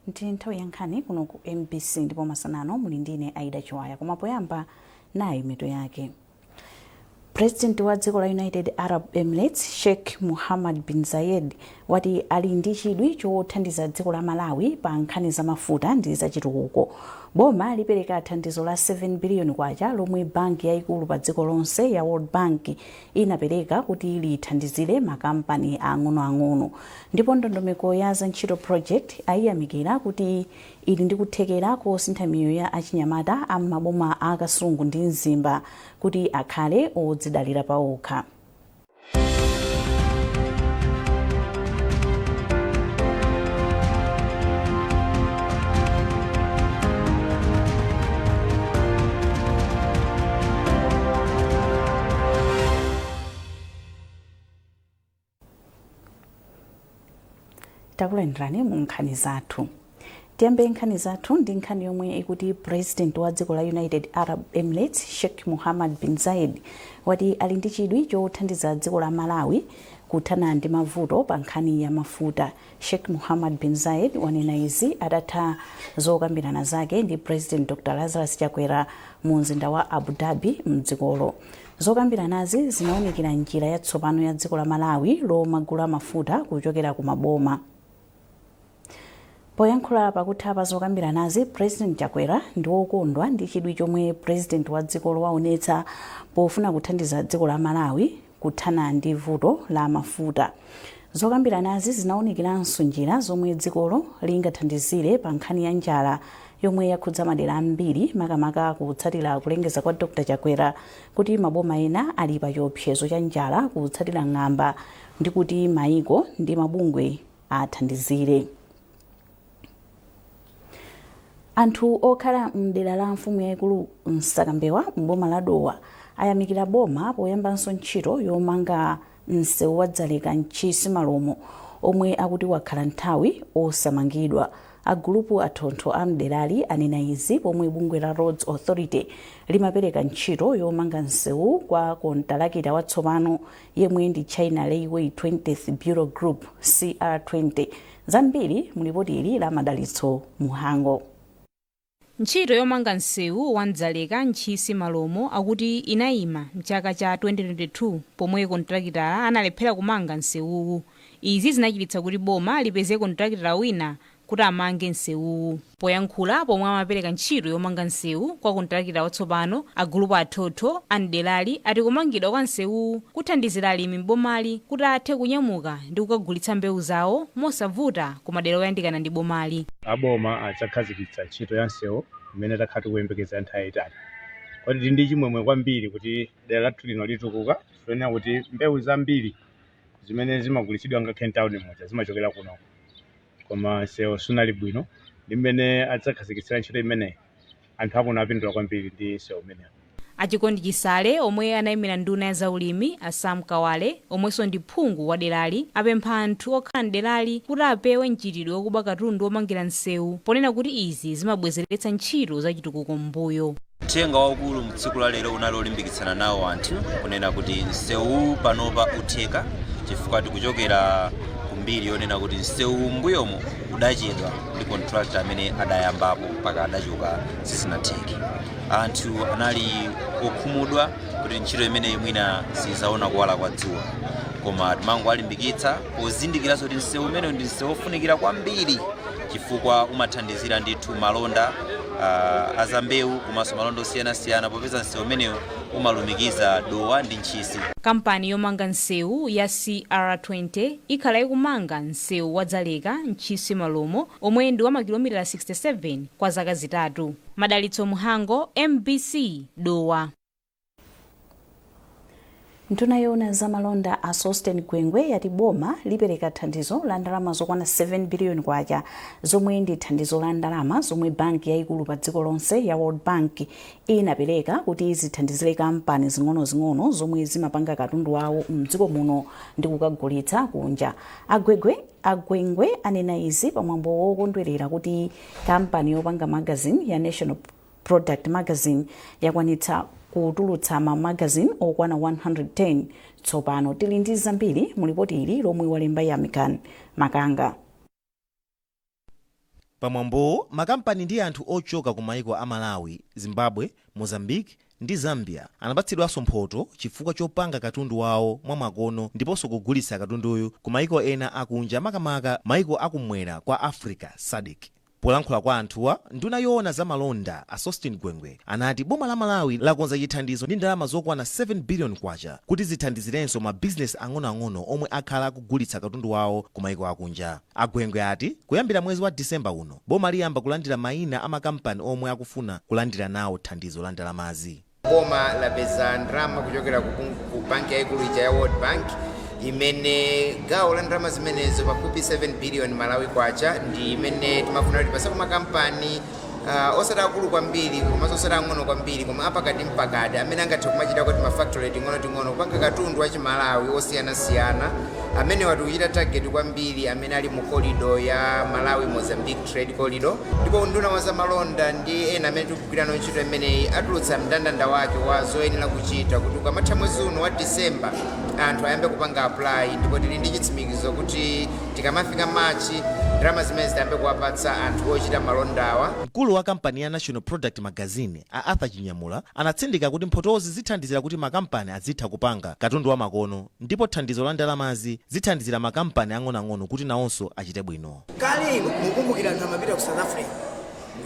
Ndi nthawi ya nkhani kuno ku MBC ndipo masana ano muli ndine Aida Chiwaya, koma poyamba nayi mitu yake. President wa dziko la United Arab Emirates Sheikh Mohammed bin Zayed wati ali ndi chidwi chothandiza dziko la Malawi pa nkhani za mafuta ndi zachitukuko. Boma lipereka thandizo la 7 biliyoni kwacha lomwe banki yayikulu pa dziko lonse ya World Bank inapereka kuti lithandizire makampani ang'onoang'ono. Ndipo ndondomeko ya Zantchito Project ayiyamikira kuti ili ndi kuthekera kosintha miyoyo ya achinyamata a m'maboma a Kasungu ndi Mzimba kuti akhale odzidalira paokha. Takulandirani mu nkhani zathu. Tiyambe nkhani zathu ndi nkhani yomwe ikuti president wa dziko la United Arab Emirates Sheikh Mohammed bin Zayed wati ali ndi chidwi chothandiza dziko la Malawi kuthana ndi mavuto pa nkhani ya mafuta. Sheikh Mohammed bin Zayed wanena izi atatha zokambirana zake ndi President Dr Lazarus Chakwera mu mzinda wa Abu Dhabi mdzikolo. Zokambiranazi zinaunikira njira yatsopano ya dziko la Malawi lomagula mafuta kuchokera ku maboma. Poyankhula pakutha pa zokambiranazi, President Chakwera ndi wokondwa ndi chidwi chomwe President wa dzikolo waonetsa pofuna kuthandiza dziko la Malawi kuthana ndi vuto la mafuta. Zokambiranazi zinaunikiranso njira zomwe dzikolo lingathandizire pa nkhani ya njala yomwe yakhudza madera ambiri, makamaka kutsatira kulengeza kwa Dr Chakwera kuti maboma ena ali pa chiopsezo cha njala kutsatira ng'amba ndi kuti maiko ndi mabungwe athandizire. Anthu okhala mdera la mfumu yayikulu Msakambewa m'boma la Dowa ayamikira boma poyambanso ntchito yomanga msewu wa Dzaleka Ntchisi Malomo omwe akuti wakhala nthawi osamangidwa. A gulupu a Thontho a mderali anena izi pomwe bungwe la Roads Authority limapereka ntchito yomanga msewu kwa kontalakita watsopano yemwe ndi China Railway 20th Bureau Group CR20. Zambiri mu lipoti ili la Madalitso Muhango. Ntchito yomanga msewu wa Dzaleka Ntchisi Malomo akuti inayima mchaka cha 2022 pomwe kontrakitala analephera kumanga msewuwu. Izi zinachititsa kuti boma lipeze kontrakitala wina kuti amange msewuwu. Poyankhula pomwe amapereka ntchito yomanga msewu kwa kontrakitala watsopano, a gulupu a Thotho a mderali ati kumangidwa kwa msewuwu kuthandizira alimi m'bomali kuti athe kunyamuka ndi kukagulitsa mbewu zawo mosavuta ku madera oyandikana ndi bomali. Aboma adzakhazikitsa ntchito ya msewu imene takhala tikuyembekezera nthawi yayitali. Kodi tili ndi chimwemwe kwambiri kuti dera lathu lino litukuka, chifukwa kuti mbewu zambiri zimene zimagulitsidwa ngakhale mtawuni muja zimachokera kunoko, koma msewu sunali bwino. Ndi mmene adzakhazikitsira ntchito imeneyi, anthu akuno apindula kwambiri ndi msewu umenewu. A Chikondi Chisale omwe anayimira nduna ya zaulimi a Sam Kawale omwenso ndi phungu wa derali apempha anthu okhala mderali kuti apewe mchitidwe wokuba katundu womangira msewu ponena kuti izi zimabwezeretsa ntchito zachitukuko m'mbuyo. Uthenga waukulu mtsiku la lero unali olimbikitsana nawo anthu kunena kuti msewu panopa utheka, chifukwa tikuchokera kumbiri yonena kuti msewu m'mbuyomo udachedwa ndi contractor amene adayambapo mpaka adachoka sizinatheke. Anthu anali okhumudwa kuti ntchito imeneyi mwina sizaona kuwala kwa dzuwa, koma timangowalimbikitsa pozindikiranso kuti msewu umenewu ndi msewu ofunikira kwambiri chifukwa umathandizira ndithu malonda azambewu komanso malonda osiyanasiyana, popeza msewu umenewu umalumikiza Dowa ndi Ntchisi. Kampani yomanga msewu ya CR20 ikhala ikumanga msewu wa Dzaleka Ntchisi Malomo omwe ndi wa makilomita 67 kwa zaka 3. Madalitso Muhango, MBC, Dowa. Nduna yoona zamalonda a Sosten Gwengwe yati boma lipereka thandizo la ndalama zokwana 7 biliyoni kwacha zomwe ndi thandizo la ndalama zomwe banki yayikulu pa dziko lonse ya World Bank inapereka kuti zithandizire kampani zing'onozing'ono zomwe zimapanga katundu wawo mdziko muno ndi kukagulitsa kunja. A Gwengwe anena izi pamwambo wokondwerera kuti kampani yopanga magazine ya National Product Magazine yakwanitsa kutulutsa ma magazine okwana 110 tsopano. Tili ndi zambiri mu lipoti ili lomwe walemba Yamikan Makanga. Pamwambowo makampani ndi anthu ochoka ku maiko a Malawi, Zimbabwe, Mozambique ndi Zambia anapatsidwanso mphoto chifukwa chopanga katundu wawo mwamakono ndiponso kugulitsa katunduyu ku maiko ena akunja, makamaka maiko akumwera kwa Africa, SADC. Polankhula kwa anthuwa, nduna yoona za malonda a Sosten Gwengwe anati boma la Malawi lakonza chithandizo ndi ndalama zokwana 7 billion kwacha kuti zithandizirenso mabizinesi ang'onoang'ono omwe akhala akugulitsa katundu wawo ku maiko akunja. Agwengwe ati kuyambira mwezi wa Disemba uno boma liyamba kulandira mayina a makampani omwe akufuna kulandira nawo thandizo la ndalamazi. Boma lapeza ndalama kuchokera ku banki yaikulu ija ya World Bank, imene gawo la ndalama zimenezo, pafupi 7 billion Malawi kwacha, ndi imene timafuna kuti pasako makampani osati akulu kwambiri komanso osati ang'ono kwambiri, koma apakati mpakati, amene angathe kumachita kuti mafactory ting'onoting'ono kupanga katundu wa Chimalawi osiyanasiyana, amene watikuchita target kwambiri amene ali mu corridor ya Malawi Mozambique Trade Corridor. Ndipo nduna wa zamalonda ndi ena amene tikugwirana ntchito imeneyi atulutsa mndandanda wake wa zoyenera kuchita kuti ukamatha mwezi uno wa Disemba anthu ayambe kupanga apply. Ndipo tili ndi chitsimikizo kuti tikamafika Machi ndalama zimene zitayambe kuwapatsa anthu ochita malondawa. Mkulu wa kampani ya National Product Magazine a Arthur Chinyamula anatsindika kuti mphotozi zithandizira kuti makampani azitha kupanga katundu wa makono, ndipo thandizo la ndalamazi zithandizira makampani ang'onoang'ono kuti nawonso achite bwino. Kale ino mukumbukira anthu amapita ku South Africa,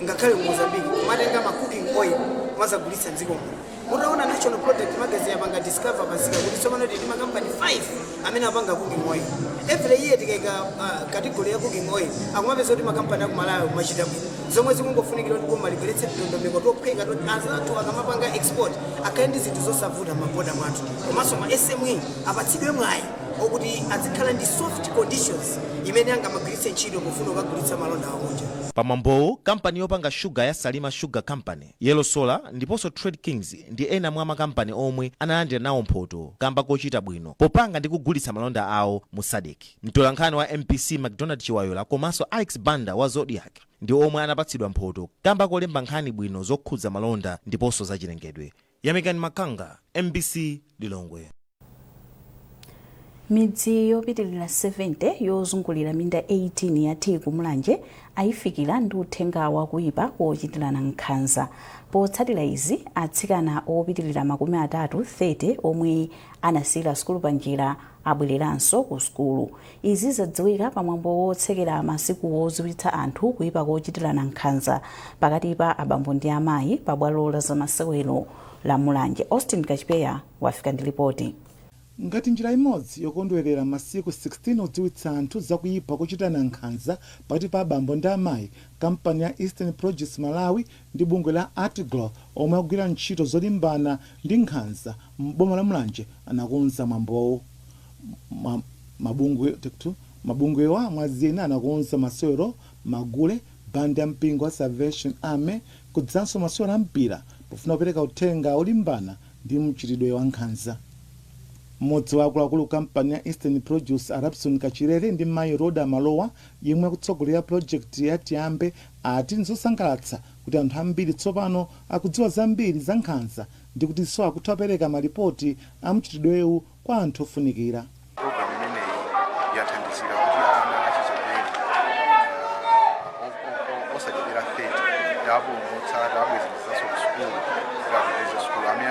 ngakhale ku Mozambique, kumatenga ma cooking oil kumazagulitsa mdziko muno. Mutaona National Product Magazine yapanga discover pasika kuti tsopano tili makampani 5 amene apanga cooking oil. Every year tikaika category ya cooking oil, akumapeza kuti makampani aku Malawi kumachita bwino, zomwe zikungofunikira kuti boma libweretse ndondomeko tophweka toti anzathu akamapanga export akhale ndi zinthu zosavuta maboda mwathu, komanso ma SME apatsidwe mwayi okuti azikhala ndi soft conditions imene angamagwiritse ntchito pofuna kukagulitsa malonda akunja. Pamwambowu kampani yopanga shuga ya Salima Sugar Company, Yellow Solar ndiponso Trade Kings ndi ena mwa makampani omwe analandira nawo mphoto kamba kochita bwino popanga ndi kugulitsa malonda awo mu SADC. Mtolankhani wa MBC McDonald Chiwayola komanso Alex Banda wa Zodiak ndi omwe anapatsidwa mphoto kamba kolemba nkhani bwino zokhudza malonda ndiponso zachilengedwe. Yamikani Makanga, MBC, Lilongwe. Midzi yopitilira 70 yozungulira minda 18 ya tea ku Mulanje ayifikira ndi uthenga wakuipa kochitirana nkhanza. Potsatira izi, atsikana opitilira 30 30 omwe anasiyira sukulu panjira abwereranso ku sukulu. Izi zadziwika pamwambo wotsekera masiku wodziwitsa anthu kuipa kochitirana nkhanza pakati pa abambo ndi amayi pabwalo la zamasewero la Mulanje. Austin Kachipeya wafika ndi ripoti. Ngati njira imodzi yokondwerera masiku 16 odziwitsa anthu zakuyipa kochitana nkhanza pakati pa abambo ndi amayi, kampani ya Eastern Produce Malawi ndi bungwe la Artiglo, omwe akugwira ntchito zolimbana ndi nkhanza m'boma la Mulanje, anakonza mwambowo. Mabungwewa mwazina anakonza masewero, magule, bandi ya mpingo wa Salvation Army kudzanso masewero ampira pofuna kupereka uthenga olimbana ndi mchitidwe wa nkhanza. Mmodzi wa akuluakulu kampani ya Eastern Produce, Arabson Kachirere, ndi mayi Roda Malowa yemwe akutsogolera project ya Tiyambe, ati nzosangalatsa kuti anthu ambiri tsopano akudziwa zambiri za nkhanza ndi kutinso akutha kupereka malipoti a mchitidwewu kwa anthu ofunikira. Program imeneyi yathandizira kuti ana achichepere osachepera 30 tapulumutsa, tabwezeresanso ku sukulu kuti apitirize sukulu, amene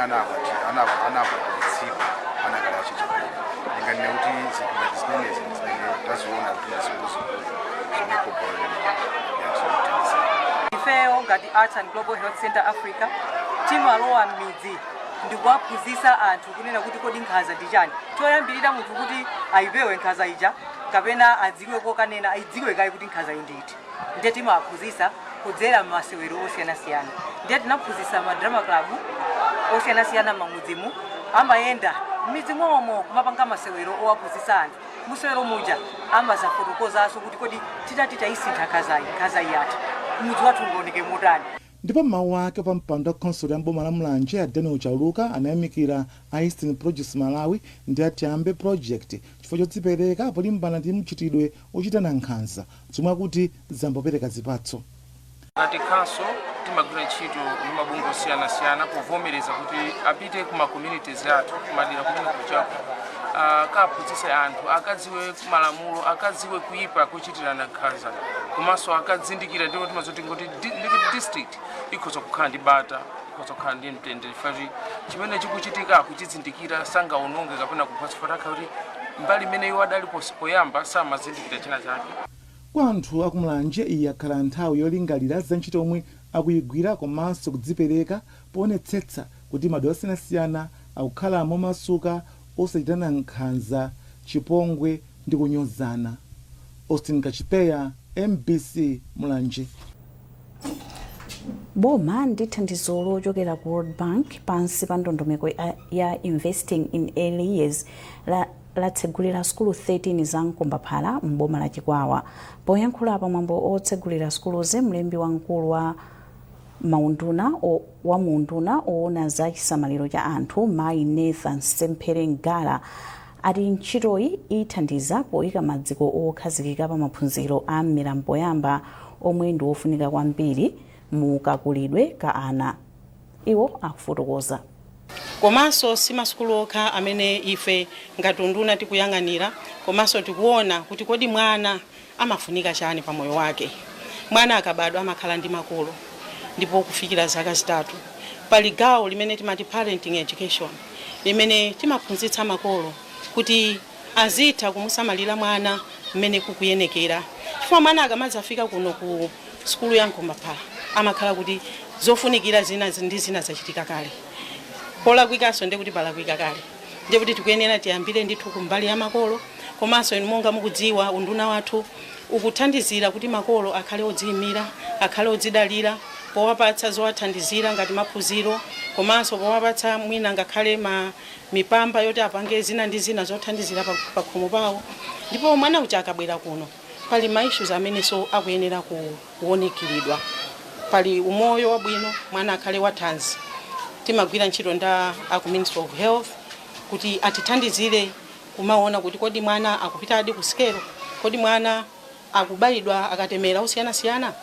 anakwatiritsidwa anakali achichepere. Ndinganene kuti zinthu ngati zimenezi ndi zimene taziona kuti ndi zikuluzikulu zomwe program imeneyi yatithandizira. Ifeyo ngati Arts and Global Health Center Africa timalowa m'midzi ndikuwaphunzitsa anthu kunena kuti kodi nkhanza ndi chani. Choyambirira, munthu kuti ayipewe nkhanza ija kapena adziwe kokanena, ayidziwe kayi kuti nkhanza iyi nditi. Ndiye timawaphunzitsa kudzera m'masewero osiyanasiyana. Ndiye tinaphunzitsa ma drama club osiyanasiyana m'mamudzimu, amayenda m'midzi momwe kumapanga masewero owaphunzitsa anthu. Musewero muja amazafotokozanso kuti kodi titati tayisintha nkhanzayi, nkhanza yathu, mudzi wathu ungaoneke motani. Ndipo mawu ake pa mpando wa khonsolo ya boma la Mulanje a Daniel Chauluka anayamikira a Eastern Produce Malawi ndi Atiyambe Project chifukwa chodzipereka polimbana ndi mchitidwe ochitana nkhanza, zomwe akuti zambopereka zipatso. Ngati council timagwira ntchito ndi mabungwe osiyanasiyana povomereza kuti apite kuma communities athu, kumadera kumene kuchako, akaphunzitse anthu, akadziwe malamulo, akadziwe kuyipa kuchitirana nkhanza. Kumene Komanso akazindikira, ndipo timazoti ngoti ndikuti district ikhoza kukhala ndi bata, ikhoza kukhala ndi mtendere, chifukwa chimene chikuchitika akuchizindikira, sangaononge kapena kuphwasifata kuti mbali imene iwo adali poyamba samazindikira china chake. Kwa anthu akumulanje, iyi yakhala nthawi yolingalira za ntchito yomwe akuyigwira komanso kudzipereka poonetsetsa kuti madera osiyanasiyana akukhala momasuka, osachitana nkhanza, chipongwe ndi kunyozana. Austin Kachipeya, MBC, Mulanje. Boma ndi thandizo lochokera ku World Bank pansi pa ndondomeko ya Investing in Early Years latsegulira sukulu 13 za mkombaphala m'boma la Chikwawa. Poyankhula pamwambo otsegulira sukuluzi, mlembi wamkulu wa muunduna oona za chisamaliro cha anthu, mayi Nathan Semphere Ngala, ati ntchitoyi ithandiza poyika maziko okhazikika pa maphunziro a mmera mpoyamba omwe ndi ofunika kwambiri mu kakulidwe ka ana. Iwo akufotokoza. Komanso si masukulu okha amene ife ngati unduna tikuyang'anira, komanso tikuona kuti kodi mwana amafunika chani pa moyo wake. Mwana akabadwa amakhala ndi makolo, ndipo kufikira zaka 3 pali gawo limene timati parenting education, limene timaphunzitsa makolo kuti azitha kumusamalira mwana mmene kukuyenekera, chifukwa mwana akamadzafika kuno ku sukulu ya mkombaphala amakhala kuti zofunikira zina ndi zina zachitika kale. Polakwikanso ndiye kuti palakwika kale, ndiye kuti tikuyenera tiyambire ndithu kumbali ya makolo. Komanso inu monga mukudziwa, unduna wathu ukuthandizira kuti makolo akhale odziyimira, akhale odzidalira, powapatsa zowathandizira ngati maphunziro, komanso powapatsa mwina ngakhale ma mipamba yoti apange zina ndi zina zothandizira pa khomo pawo. Ndipo mwana uja akabwera kuno, pali ma issues amenenso akuyenera kuwunikiridwa. Pali umoyo wabwino, mwana akhale wathanzi. Timagwira ntchito nda aku Ministry of Health kuti atithandizire kumaona kuti kodi mwana akupitadi ku sikelo, kodi mwana akubayidwa akatemera osiyanasiyana.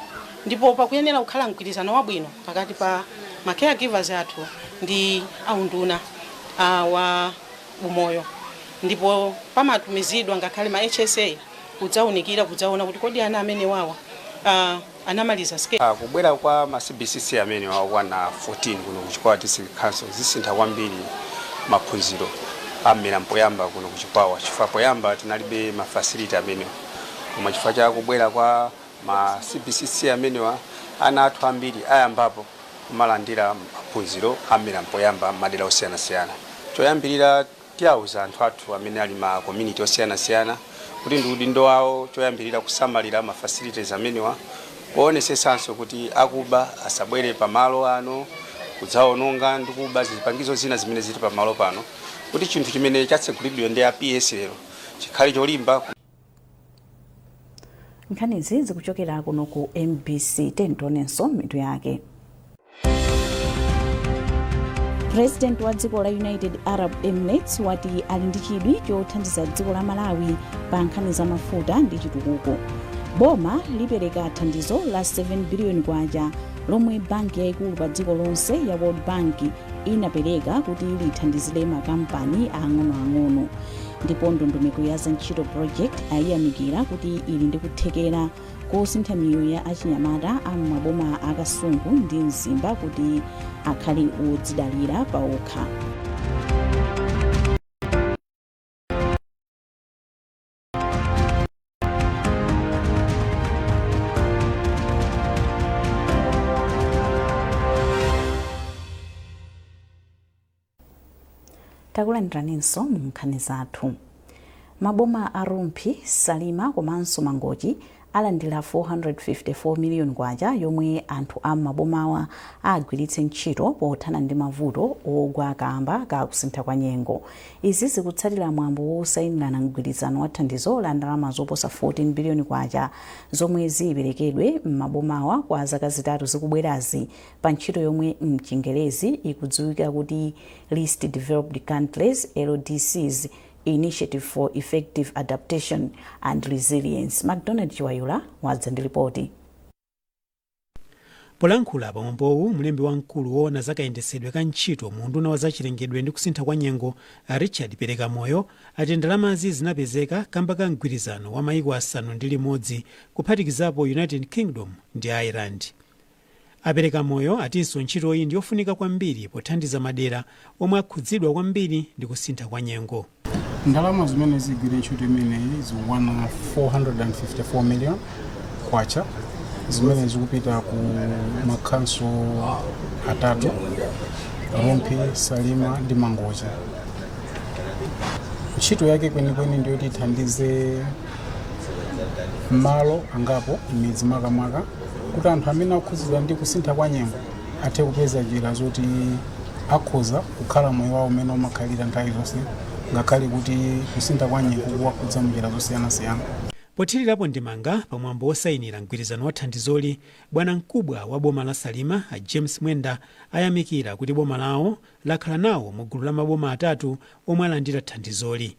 Ndipo pakuyenera kukhala mgwirizano wabwino pakati pa ma caregivers athu ndi aunduna wa umoyo, ndipo pamatumizidwa ngakhale ma HSA kudzaunikira, kudzaona kuti kodi ana amene wawa anamaliza sikelo. Kubwera kwa ma CBCC amene wakwana 14 kuno ku Chikwawa District Council zisintha kwambiri maphunziro am'mera mpoyamba kuno ku Chikwawa, chifukwa poyamba tinalibe ma facility amenewa. Koma chifukwa cha kubwera kwa ma CBCC amenewa, ana athu ambiri ayambapo kumalandira maphunziro am'mera mpoyamba madera osiyanasiyana. Choyambirira, tiyauza anthu athu amene ali ma community osiyanasiyana kuti ndi udindo wawo choyambirira kusamalira ma facilities amenewa, kuonesetsanso kuti akuba asabwere pamalo ano kudzaononga ndi kuba zipangizo zina zimene zili pamalo pano, kuti chinthu chimene chatsegulidwa ndi a PS lero chikhale cholimba. Nkhanizi zikuchokera kuno ku MBC. Tionenso mitu yake. President wa dziko la United Arab Emirates wati ali ndi chidwi chothandiza dziko la Malawi pa nkhani za mafuta ndi chitukuko. Boma lipereka thandizo la 7 biliyoni kwacha lomwe banki yayikulu pa dziko lonse ya World Bank inapereka kuti lithandizire makampani ang'onoang'ono. Ndipo ndondomeko ya Zantchito Project ayiyamikira kuti ili ndi kuthekera kosintha miyoyo ya achinyamata a m'maboma a Kasungu ndi Mzimba kuti akhale odzidalira paokha. Takulandiraninso mu nkhani zathu. Maboma a Rumphi, Salima komanso Mangochi alandira 454 miliyoni kwacha yomwe anthu a m'mabomawa agwiritse ntchito pothana ndi mavuto ogwa kamba ka kusintha kwa nyengo. Izi zikutsatira mwambo wosayinirana mgwirizano wa thandizo la ndalama zoposa 14 biliyoni kwacha zomwe ziperekedwe m'mabomawa kwa zaka 3 zikubwerazi pa ntchito yomwe mchingerezi ikudziwika kuti Least Developed Countries, LDCs, Initiative for Effective Adaptation and Resilience. McDonald Chiwayula wadza ndi ripoti. Polankhula pamwambowu, mlembi wamkulu woona zakayendetsedwe ka ntchito mu unduna wa zachilengedwe ndi kusintha kwa nyengo, Richard Perekamoyo, ati ndalamazi zinapezeka kamba ka mgwirizano wa maiko 6 kuphatikizapo United Kingdom ndi Ireland. Aperekamoyo atinso ntchitoyi ndiyofunika kwambiri pothandiza madera omwe akhudzidwa kwambiri ndi kusintha kwa nyengo. Ndalama zimene zigwire ntchito imeneyi zikukwana 454 million kwacha, zimene zikupita ku makhanso atatu, Rumphi, Salima ndi Mangochi. Ntchito yake kwenikweni ndiyoti ithandize malo angapo m'midzi, makamaka kuti anthu amene akhudzidwa ndi kusintha kwa nyengo athe kupeza njira zoti akhoza kukhala moyo wawo umene umakhalira nthawi zonse, ngakhale kuti kusintha kwa nyengo kuwakhudza munjira zosiyanasiyana. Pothirirapo ndemanga pamwambo wosayinira mgwirizano wa thandizoli, bwana mkubwa wa boma la Salima, a James Mwenda, ayamikira kuti boma lawo lakhala nawo mu gulu la maboma atatu omwe alandira thandizoli.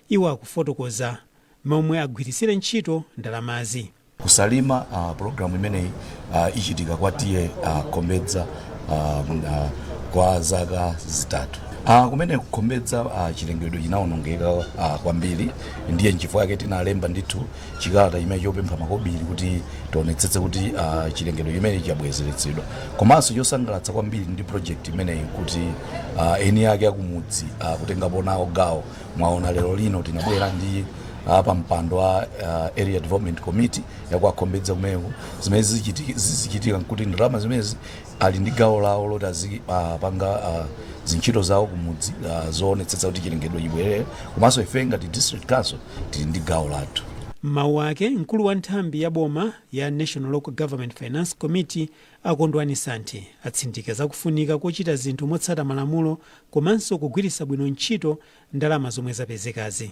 Iwo akufotokoza momwe agwiritsire ntchito ndalamazi. Kusalima programu imeneyi ichitika kwa T/A Khombedza kwa zaka 3. Kumene kukhombedza chilengedwe chinawonongeka kwambiri, ndiye nchifukwa yake tinalemba ndithu chikalata chimene chopempha makobiri kuti tionetsetse kuti chilengedwe chimene chabwezeretsedwa. Komanso chosangalatsa kwambiri ndi project imeneyi kuti eni ake akumudzi kutengapo nawo gawo. Mwaona lero lino tinabwera ndi pa mpando wa Area Development Committee yakuakhombedza kumeneko. Zimene zizichitika nkuti ndalama zimenezi ali ndi gawo lawo loti azipanga zintchito zawo kumudzi zoonetsetsa kuti chilengedwe chibwerere, komanso ife ngati district council tili ndi gawo lathu. M'mawu ake, mkulu wa nthambi ya boma ya National Local Government Finance Committee, Akondwani Santhe, atsindika zakufunika kochita zinthu motsata malamulo komanso kugwiritsa bwino ntchito ndalama zomwe zapezekazi.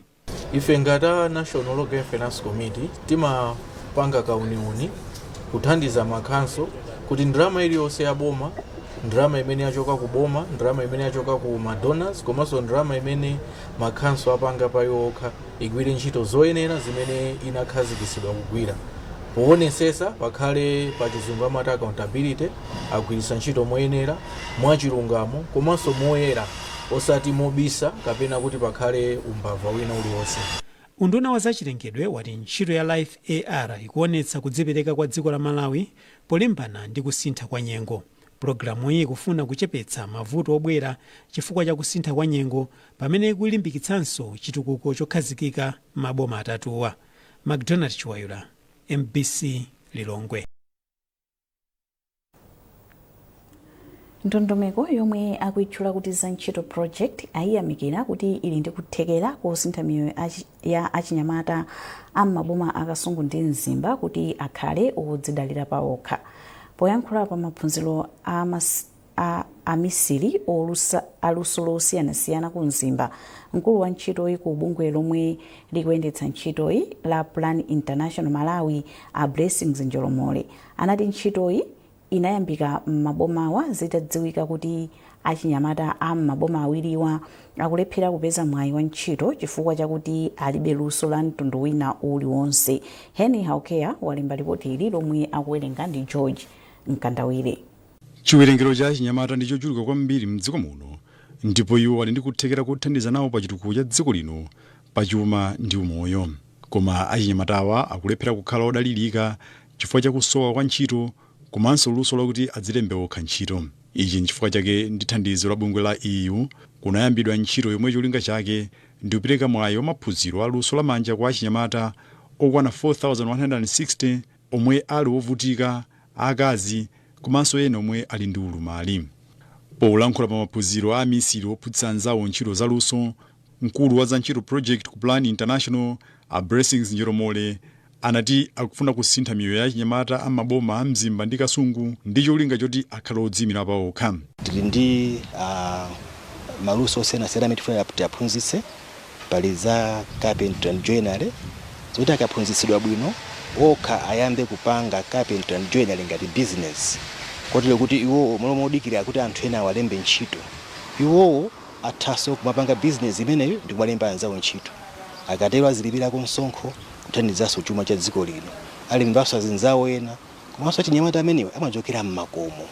Ife ngati a National Local Finance Committee timapanga kauniuni kuthandiza makhanso kuti ndalama iliyonse ya boma, ndalama imene yachoka ku boma, ndalama imene yachoka ku madonors, komanso ndalama imene makhanso apanga pa iwo okha, igwire ntchito zoyenera zimene inakhazikitsidwa kugwira, poonetsetsa pakhale, pachizungu amati accountability, agwiritsa ntchito moyenera, mwachilungamo komanso moyera, osati mobisa kapena kuti pakhale umbava wina uliwonse. Unduna wa zachilengedwe wati ntchito ya Life AR ikuonetsa kudzipereka kwa dziko la Malawi polimbana ndi kusintha kwa nyengo. Pulogalamu iyi ikufuna kuchepetsa mavuto obwera chifukwa cha kusintha kwa nyengo, pamene ikulimbikitsanso chitukuko chokhazikika maboma atatuwa. Macdonald Chiwayula, MBC, Lilongwe. Ndondomeko yomwe akuitchula kuti Za Ntchito Project ayiyamikira kuti ili ndi kuthekera kosintha miyoyo ya achinyamata am'maboma a Kasungu ndi Mzimba kuti akhale odzidalira pawokha. Poyankhula pa maphunziro a amisiri aluso losiyanasiyana ku Mzimba, mkulu wa ntchitoyi ku bungwe lomwe likuyendetsa ntchitoyi la Plan International Malawi, a Blessings Njolomole, anati ntchitoyi inayambika m'mabomawa zitadziwika kuti achinyamata a m'maboma awiriwa akulephera kupeza mwayi wa ntchito chifukwa chakuti alibe luso la mtundu wina uliwonse. Henry Haukea walemba ripoti ili lomwe akuwerenga ndi George Mkandawire. Chiwerengero cha achinyamata ndi chochuluka kwambiri mdziko muno, ndipo iwo ali ndi kuthekera kothandiza nawo pa chitukuko cha dziko lino pachuma ndi umoyo, koma achinyamatawa akulephera kukhala odalirika chifukwa cha kusowa kwa ntchito komanso luso lakuti adzilembe okha ntchito. Ichi nchifukwa chake ndi thandizo la bungwe la EU kunayambidwa ntchito yomwe cholinga chake ndi kupereka mwayi wa maphunziro a luso lamanja kwa achinyamata okwana 4160 omwe ali ovutika, akazi komanso ena omwe ali ndi ulumali. Polankhula pa maphunziro a amisiri ophunzitsa anzawo ntchito zaluso, mkulu wa Za Ntchito Project ku Plan International, a Blessings Njolomole, anati akufuna kusintha miyoyo ya achinyamata a maboma a Mzimba ndi Kasungu ndi cholinga choti akhale odziyimira paokha. Tili ndi maluso osiyanasiyana amene tifuna tiaphunzitse. Pali za carpentry and joinery, zoti akaphunzitsidwa bwino okha ayambe kupanga carpentry and joinery ngati business, kotero kuti iwowo malo modikira kuti anthu ena awalembe ntchito, iwowo athanso kumapanga business imeneyo ndi kumalemba anzawo ntchito. Akatero azilipirako msonkho, kuthandizanso chuma cha dziko lino, alembanso azinzawo ena. Komanso achinyamata amenewa amachokera m'makomo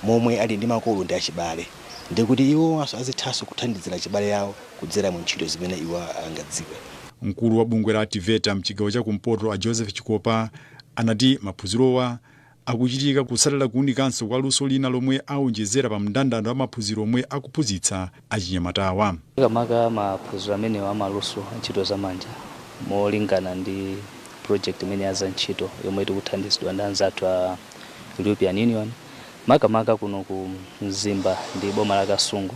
momwe ali ndi makolo ndi achibale, ndikuti iwonso azithanso kuthandizira achibale awo kudzera mu ntchito zimene iwo angadziwe. Mkulu wa bungwe la TEVETA mchigawo chakumpoto a Joseph Chikopa anati maphunzirowa akuchitika kutsatira kuwunikanso kwa luso lina lomwe awonjezera pa mndandanda wa maphunziro omwe akuphunzitsa achinyamatawa. Makamaka maphunziro amenewa amaluso ntchito zamanja, molingana ndi project imene ya za ntchito yomwe tikuthandizidwa ndi anzathu a European Union, makamaka kuno ku Mzimba ndi boma la Kasungu,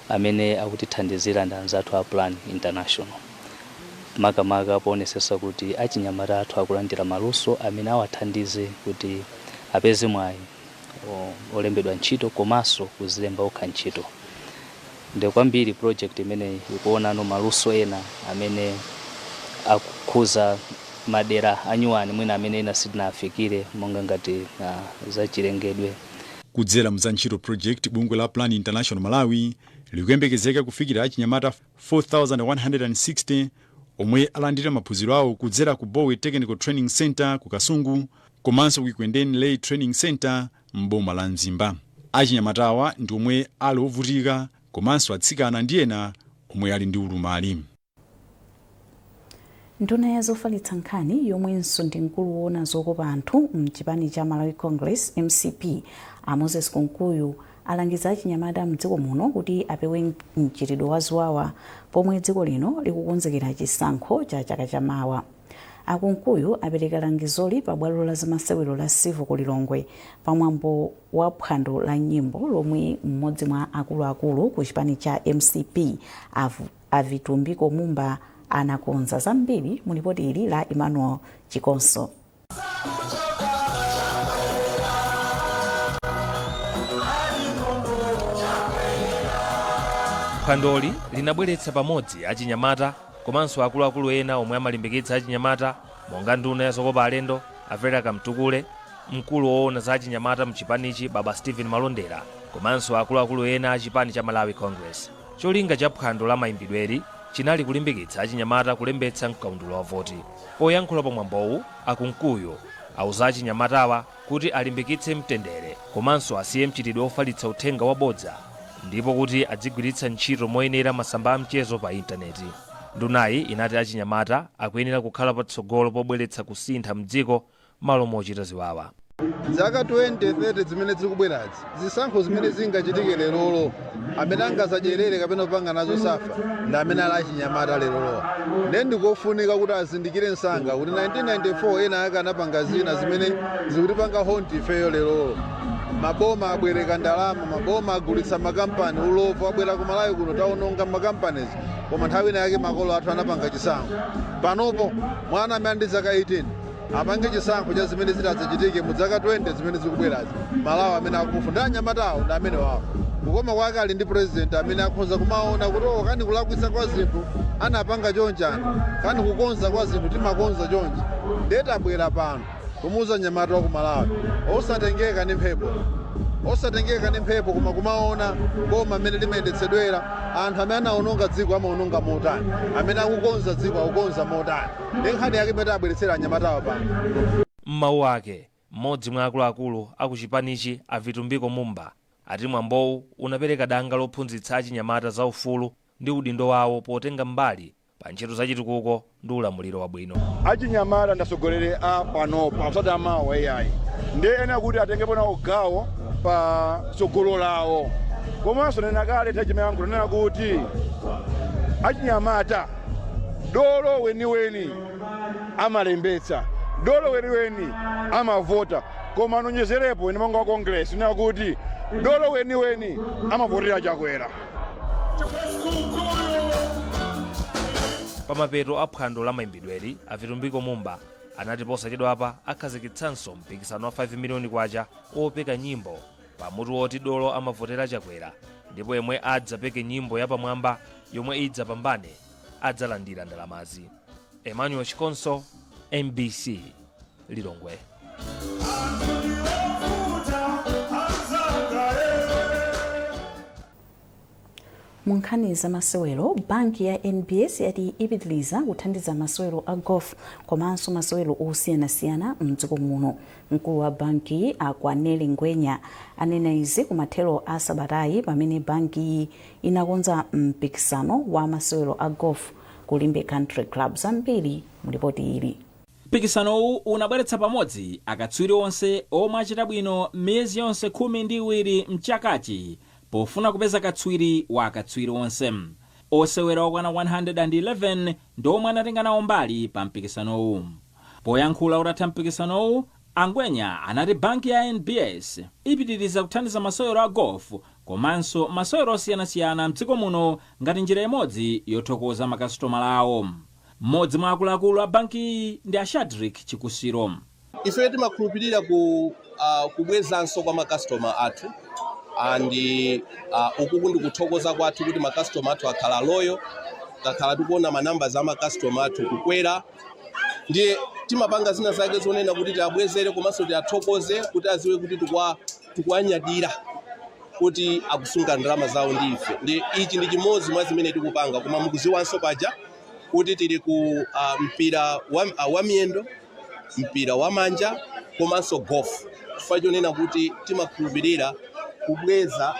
amene akutithandizira ndi anzathu a Plan International, makamaka poonetsetsa kuti achinyamata athu akulandira maluso amene awathandize kuti apeze mwayi olembedwa ntchito komanso kuzilemba okha ntchito. Ndi kwambiri project imeneyi ikuonano maluso ena amene akukhuza madera anyuwani mwina amene ena sitinafikire, monga ngati zachilengedwe. Kudzera mzantchito project, bungwe la Plan International Malawi likuyembekezeka kufikira achinyamata 4160 omwe alandira maphunziro awo kudzera ku Bowe Technical Training Center ku Kasungu komanso ku Ekwendeni Lay Training Center m'boma la Mzimba. Achinyamatawa ndi omwe ali ovutika komanso atsikana ndi ena omwe ali ndi ulumali. Nduna ya zofalitsa nkhani yomwenso ndi mkulu woona zokopa anthu mchipani cha Malawi Congress, MCP, a Moses Kunkuyu alangiza achinyamata mdziko muno kuti apewe mchitidwe wa ziwawa pomwe dziko lino likukonzekera chisankho cha chaka chamawa. Akunkuyu apereka langizoli pa bwalo la zamasewero la Civo ku Lilongwe pamwambo wa phwando la nyimbo lomwe mmodzi mwa akuluakulu ku chipani cha MCP a Vitumbiko Mumba anakonza. Zambiri mu lipoti ili la Emmanuel Chikonso. Phwandoli linabweretsa pamodzi achinyamata komanso akuluakulu ena omwe amalimbikitsa achinyamata, monga nduna ya zokopa alendo a Vera Kamtukule, mkulu woona za achinyamata mchipanichi Baba Stephen Malondera, komanso akuluakulu ena a chipani cha Malawi Congress. Cholinga cha phwando la mayimbidweri chinali kulimbikitsa achinyamata kulembetsa mkaundula wa voti. Poyankhula pamwambowu, Akunkuyu auza achinyamatawa kuti alimbikitse mtendere komanso asiye mchitidwe ofalitsa uthenga wabodza, ndipo kuti adzigwiritsa ntchito moyenera masamba a mchezo pa intaneti. Ndunayi inati achinyamata akuyenera kukhala patsogolo pobweretsa kusintha mdziko malo mochita ziwawa. Zaka 20, 30 zimene zikubwerazi, zisankho zimene zingachitike lerolo, amene angazadyerere kapena kupanga nazo suffer ndi amene ali achinyamata lerolowa. Ndiye ndikofunika kuti azindikire msanga kuti 1994 ena ake anapanga zina zimene zikutipanga haunt ifeyo lerolo. Maboma abwereka ndalama, maboma agulitsa makampani, ulova abwera ku Malawi kuno, taononga makampanies, koma nthawi ina yake makolo athu anapanga chisankho. Panopo mwana amene ali ndi zaka 18 apange chisankho cha zimene zitadzachitike mu zaka 20 zimene zikubwerazi, Malawi amene akumufuna. Ndi anyamatawo ndi amene wawo kukoma kwake ali ndi president amene akhoza kumaona kuti, oh, kani kulakwitsa kwa zinthu anapanga chonchani, kani kukonza kwa zinthu timakonza chonchi. Ndiye tabwera pano kumuuza nyamata wa ku Malawi osatengeka ndi mphepo, osatengeka ndi mphepo, koma kumaona boma amene limayendetsedwera, anthu amene anaononga dziko amaononga motani, amene akukonza dziko akukonza motani. Ndi nkhani yake imene tabweretsera anyamatawa pano. M'mawu ake, mmodzi mwa akuluakulu akuchipanichi a Vitumbiko Mumba ati mwambowu unapereka danga lophunzitsa achinyamata za ufulu ndi udindo wawo potenga mbali pa ntchito zachitukuko ndi ulamuliro wabwino. Achinyamata ndi atsogoleri a panopa, osati amawa ayi. Ndiye ena kuti atengepo nawo gawo pa tsogolo lawo. Komanso nena kale tachimayankhulo nena kuti achinyamata dolo weniweni amalembetsa, dolo weniweni amavota, koma anonjezerepo ine monga wa Congress nena kuti dolo weniweni amavotera Chakwera. Pamapeto a phwando la mayimbidweri, a Vitumbiko Mumba anati posachedwapa akhazikitsanso mpikisano wa 5 miliyoni kwacha opeka nyimbo pamutu woti "Dolo amavotera Chakwera", ndipo yemwe adzapeke nyimbo yapamwamba yomwe idzapambane adzalandira ndalamazi. Emmanuel Chikonso, MBC, Lilongwe. Mu nkhani za masewero, banki ya NBS yati ipitiliza kuthandiza masewero a golf komanso masewero osiyanasiyana mdziko muno. Mkulu wa banki, Akwanele Ngwenya, anena izi kumathero a sabatayi pamene banki inakonza mpikisano wa masewero a golf ku Limbe Country Club. Zambiri mulipoti ili. Mpikisanowu unabweretsa pamodzi akatswiri onse omwe achita bwino miyezi yonse 12 mchakachi pofuna kupeza katswiri wa akatswiri onse. Osewera okwana 111 ndi omwe anatenga nawo mbali pa mpikisanowu. Poyankhula utatha mpikisanowu, Angwenya anati banki ya NBS ipitiriza kuthandiza masewero a golf komanso masewero osiyanasiyana mdziko muno ngati njira imodzi yothokoza makasitomala awo. Mmodzi mwa akuluakulu a bankiyi ndi a Shadrick Chikusiro. Ife timakhulupirira kubwezanso kwa makastoma athu, and ukuku ndi kuthokoza kwathu kuti makastoma athu akhala loyal. Takhala tikuona manamba za makastoma athu kukwera, ndiye timapanga zina zake zonena kuti tiabwezere komanso tiathokoze kuti aziwe kuti tikuwanyadira kuti akusunga ndalama zawo ndi ife. Ndi ichi ndi chimodzi mwa zimene tikupanga. Koma mukuziwanso paja kuti tili ku mpira wa miyendo, mpira wa manja komanso golf, chifukwa chonena kuti timakhulupirira kubweza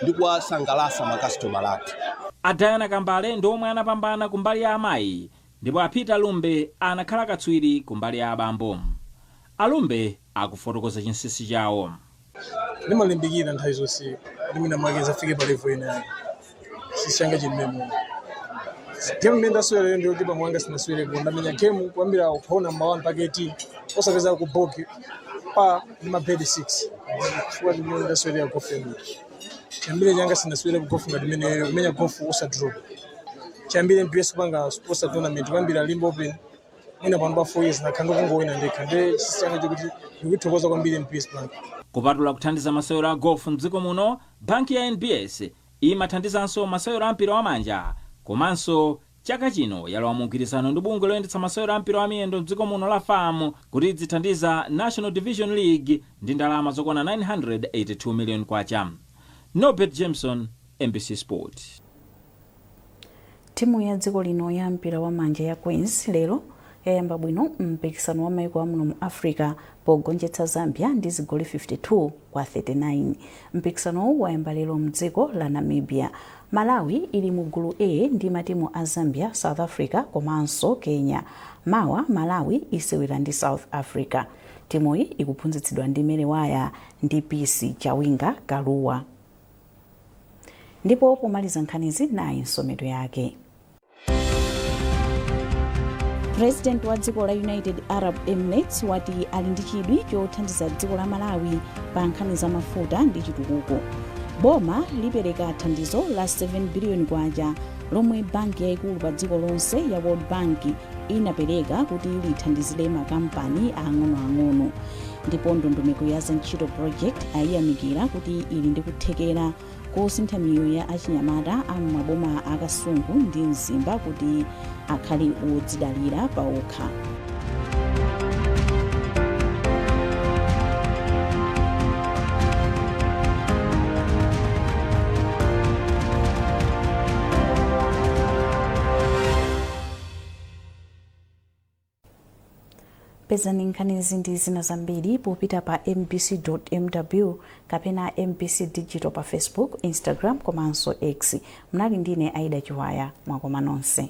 ndi kuwasangalasa makasitomala athu. A Diana Kambale ndi omwe anapambana kumbali ya amayi, ndipo a Peter Lumbe anakhala katswiri kumbali ya abambo. Alumbe akufotokoza chinsinsi chawo. Ndimalimbikira nthawi zonse kuti mwina mwake zafike pa level ina yake. Sisichanga chimemo game imene ndasewera ndiyo kuti pamwanga sinasewere. Ndamenya game kuyambira hole number 1 mpaka 18 osapeza ku bogey, pa ndi ma birdie 6, chifukwa ndimene ndasewera golf yambiri. Chiyambire changa sinasewere ku golf ngati imeneyo, kumenya golf osadrop. Chiyambire NBS kupanga sponsor tournament, kuyambira Limbe Open, mwina pano pa 4 years nakhala ndikungowina ndekha. Ndiye sisichanga chokuti ndikuithokoza kwambiri NBS Bank. Kupatula kuthandiza masewero a golf mdziko muno, banki ya NBS imathandizanso masewero a mpira wamanja, komanso chaka chino yalowa mu mgwirizano ndi bungwe loyendetsa masewero a mpira wa miyendo mdziko muno la FAM kuti idzithandiza National Division League ndi ndalama zokwana 982 million kwacha. Norbert Jameson, MBC Sport. Timu ya dziko lino ya mpira wa manja ya Queens lero yayamba bwino mpikisano wa maiko amuno mu Africa pogonjetsa Zambia ndi zigoli 52 kwa 39. Mpikisanowu wayamba lero mdziko la Namibia. Malawi ili mu gulu A ndi matimu a Zambia, South Africa komanso Kenya. Mawa Malawi isewera ndi South Africa. Timuyi ikuphunzitsidwa ndi Mary Waya ndi Peace Chawinga Kaluwa. Ndipo pomaliza nkhanizi, nayi nsomedwe yake. President wa dziko la United Arab Emirates wati ali ndi chidwi chothandiza dziko la Malawi pa nkhani za mafuta ndi chitukuko. Boma lipereka thandizo la 7 biliyoni kwacha lomwe banki yayikulu pa dziko lonse ya World Bank inapereka kuti lithandizire makampani ang'onoang'ono. Ndipo ndondomeko ya Zantchito Project ayiyamikira kuti ili ndi kuthekera kosintha miyoyo ya achinyamata a maboma a Kasungu ndi Mzimba kuti akhale odzidalira paokha. Pezani nkhanizi ndi zina zambiri popita pa mbc.mw kapena MBC Digital pa Facebook, Instagram komanso X. Mnali ndine Aida Chiwaya. Mwakoma nonse.